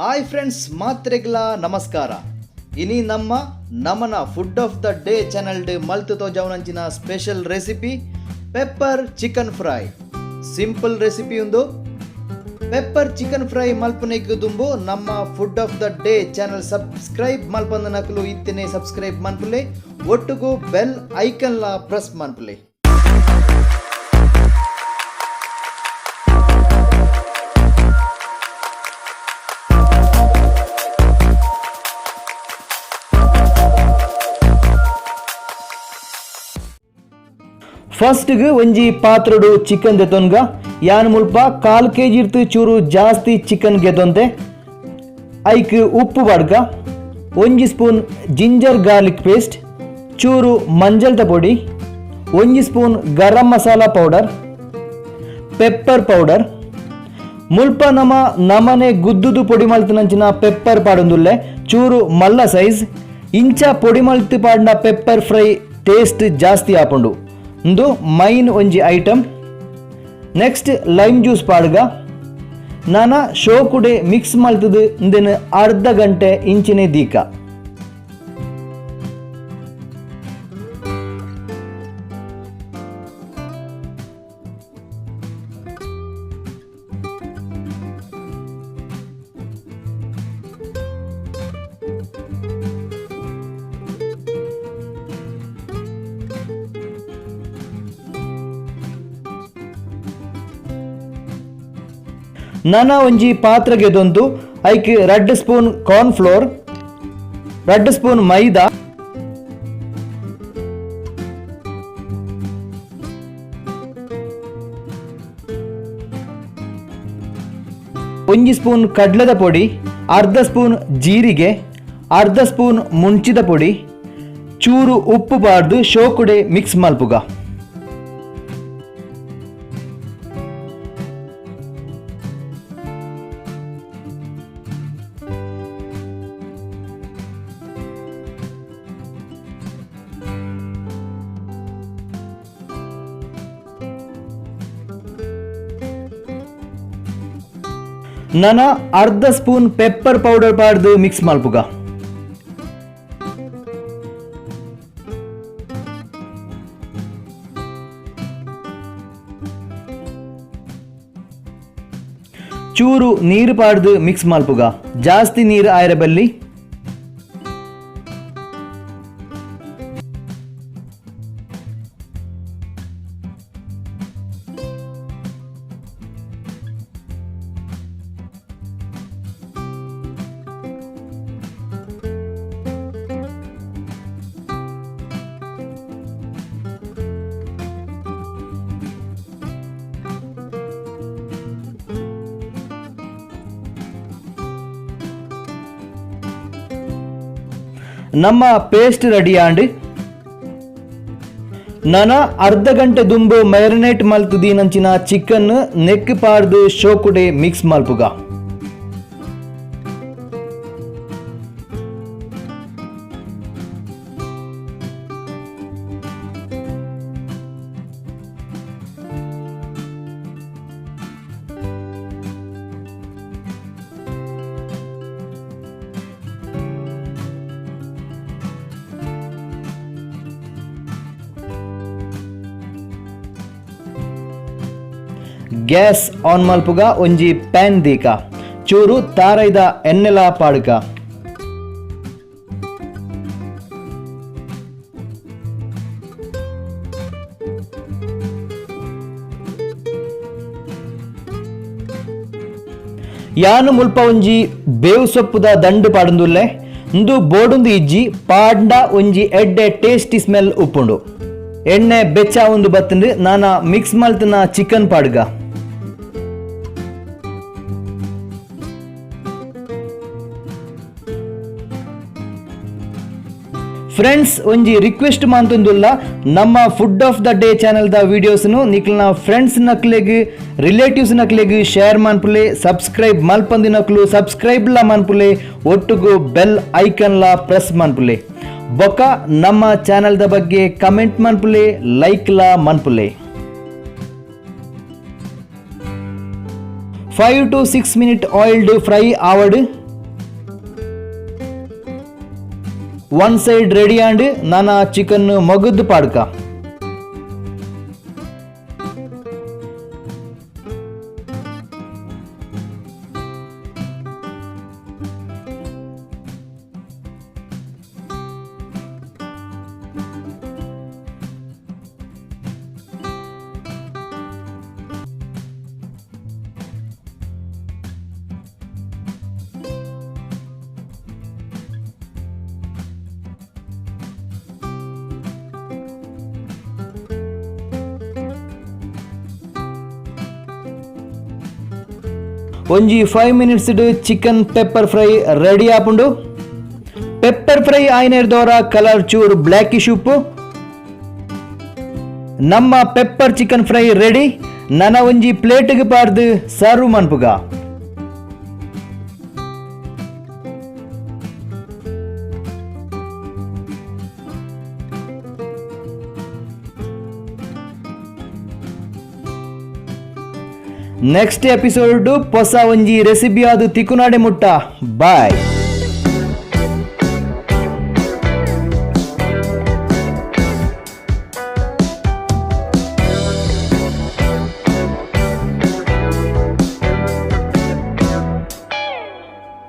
Hi friends, ಮಾತ್ರೆಗ್ಲ ನಮಸ್ಕಾರ. ಇನಿ ನಮ್ಮ ನಮನ food of the day channel ಮಲ್ತ್ ತೋಜಾವನಂಚಿನ special recipe pepper chicken fry. Simple recipe ಉಂದು. Pepper chicken fry ಮಲ್ಪನೆಗ್ ದುಂಬು ನಮ್ಮ food of the day channel subscribe ಮಲ್ಪಂದ ನಕಲು ಇತ್ತನೆ ಸಬ್ಸ್ಕ್ರೈಬ್ ಮನ್ಪುಲೆ, ಒಟ್ಟುಗು ಬೆಲ್ ಐಕನ್ ಲಾ ಪ್ರೆಸ್ ಮನ್ಪುಲೆ. ಫಸ್ಟ್ಗೆ ಒಂಜಿ ಪಾತ್ರಡು ಚಿಕನ್ ದೆತೊನ್ಗ. ಯಾನ್ ಮುಲ್ಪ ಕಾಲ್ ಕೆಜಿ ಇರ್ತು ಚೂರು ಜಾಸ್ತಿ ಚಿಕನ್ ಗೆದೊಂತೆ. ಐಕ್ ಉಪ್ಪು ಬಾಡ್ಗ, ಒಂಜಿ spoon ginger garlic paste, ಚೂರು ಮಂಜಲ್ದ ಪೊಡಿ, ಒಂಜಿ spoon garam masala powder, pepper powder. ಮುಲ್ಪ ನಮ ನಮನೆ ಗುದ್ದುದು ಪೊಡಿ ಮಲ್ತಿನಂಚಿನ ಪೆಪ್ಪರ್ ಪಾಡೊಂದುಲ್ಲೆ, ಚೂರು ಮಲ್ಲ ಸೈಜ್. ಇಂಚ ಪೊಡಿ ಮಲ್ತು ಪಾಡಿನ pepper fry taste ಜಾಸ್ತಿ ಆಪುಂಡು. ಉಂದು ಮೈನ್ ಒಂಜಿ item. Next lime juice ಪಾಡ್ಗ. ನಾನ ಶೋಕುಡೆ ಮಿಕ್ಸ್ ಮಲ್ತದು ಇಂದೆನ್ ಅರ್ಧ ಗಂಟೆ ಇಂಚಿನೆ ದೀಕ. ನನ ಒಂಜಿ ಪಾತ್ರೆಗೆದೊಂದು ಐಕ್ 2 spoon corn flour, 2 spoon ಮೈದಾ, ಒಂಜಿ ಸ್ಪೂನ್ ಕಡ್ಲೆದ ಪೊಡಿ, ಅರ್ಧ ಸ್ಪೂನ್ ಜೀರಿಗೆ, ಅರ್ಧ ಸ್ಪೂನ್ ಮುಂಚಿದ ಪೊಡಿ, ಚೂರು ಉಪ್ಪು ಬಾರ್ದು ಶೋಕುಡೆ ಮಿಕ್ಸ್ ಮಲ್ಪುಗ. ನನ ಅರ್ಧ spoon pepper powder ಪಾಡ್ದು ಮಿಕ್ಸ್ ಮಲ್ಪುಗ. ಚೂರು ನೀರು ಪಾಡ್ದು ಮಿಕ್ಸ್ ಮಲ್ಪುಗ, ಜಾಸ್ತಿ ನೀರು ಆಯರ ಬಲ್ಲಿ. ನಮ್ಮ ಪೇಸ್ಟ್ ರೆಡಿ ಆಂಡ್. ನನ ಅರ್ಧ ಗಂಟೆ ದುಂಬು ಮ್ಯಾರಿನೇಟ್ ಮಲ್ತು ದೀನಂಚಿನ ಚಿಕನ್ ನೆಕ್ ಪಾಡ್ದು ಶೋಕುಡೆ ಮಿಕ್ಸ್ ಮಲ್ಪುಗ. ಗ್ಯಾಸ್ ಆನ್ ಮಲ್ಪುಗ, ಒಂಜಿ ಪ್ಯಾನ್ ದೀಕ, ಚೂರು ತಾರೈದ ಎಣ್ಣೆಲ ಪಾಡ್ಕ. ಯಾನು ಮುಲ್ಪ ಒಂಜಿ ಬೇವು ಸೊಪ್ಪುದ ದಂಡು ಪಾಡುಂದುಲ್ಲೆ. ಇಂದು ಬೋಡುಂದು ಇಜ್ಜಿ, ಪಾಂಡ ಒಂಜಿ ಎಡ್ಡೆ ಟೇಸ್ಟಿ ಸ್ಮೆಲ್ ಉಪ್ಪುಂಡು. ಎಣ್ಣೆ ಬೆಚ್ಚ ಒಂದು ಬತ್ತಂದು ನಾನ ಮಿಕ್ಸ್ ಮಲ್ತಿನ ಚಿಕನ್ ಪಾಡ್ಗ. ಫ್ರೆಂಡ್ಸ್, ಒಂಜಿ ರಿಕ್ವೆಸ್ಟ್ ಮಾಂತೊಂದುಲ್ಲ, ನಮ್ಮ food of the day channel the ವಿಡಿಯೋಸ್ನು ನಿಕ್ಲ್ನ friends ನಕ್ಲೆಗ್, relatives ನಕ್ಲೆಗ್ share ಮನ್ಪುಲೆ. Subscribe ಮಲ್ಪಂದಿನಕ್ಲು subscribe ಲ ಮನ್ಪುಲೆ, ಒಟ್ಟುಗು ಬೆಲ್ ಐಕನ್ ಲ ಪ್ರೆಸ್ ಮನ್ಪುಲೆ. ಬೊಕ ನಮ್ಮ ಚಾನೆಲ್ the ಬಗ್ಗೆ ಕಮೆಂಟ್ ಮನ್ಪುಲೆ, ಲೈಕ್ ಲ ಮನ್ಪುಲೆ. 5 to 6 minute oiled fry ಆವಡ್. ಒನ್ ಸೈಡ್ ರೆಡಿ ಆಂಡ್, ನನ ಚಿಕನ್ ಮಗುದ್ದು ಪಾಡ್ಕ. ಒಂಜಿ 5 minutes chicken pepper fry ready ಆಪುಂಡು. ಪೆಪ್ಪರ್ ಫ್ರೈ ಆಯಿನೆರ್ದವರ ಕಲರ್ ಚೂರು ಬ್ಲ್ಯಾಕಿಶ್ ಉಪ್ಪು. ನಮ್ಮ ಪೆಪ್ಪರ್ ಚಿಕನ್ ಫ್ರೈ ರೆಡಿ. ನನ ಒಂಜಿ ಪ್ಲೇಟ್ಗೆ ಪಾರ್ದು ಸರ್ವ್ ಮನ್ಪುಗ. ನೆಕ್ಸ್ಟ್ ಎಪಿಸೋಡ್ ಹೊಸ ಒಂಜಿ ರೆಸಿಪಿ ಆದು ತಿಕ್ಕುನಾಡೆ ಮುಟ್ಟ. ಬಾಯ್.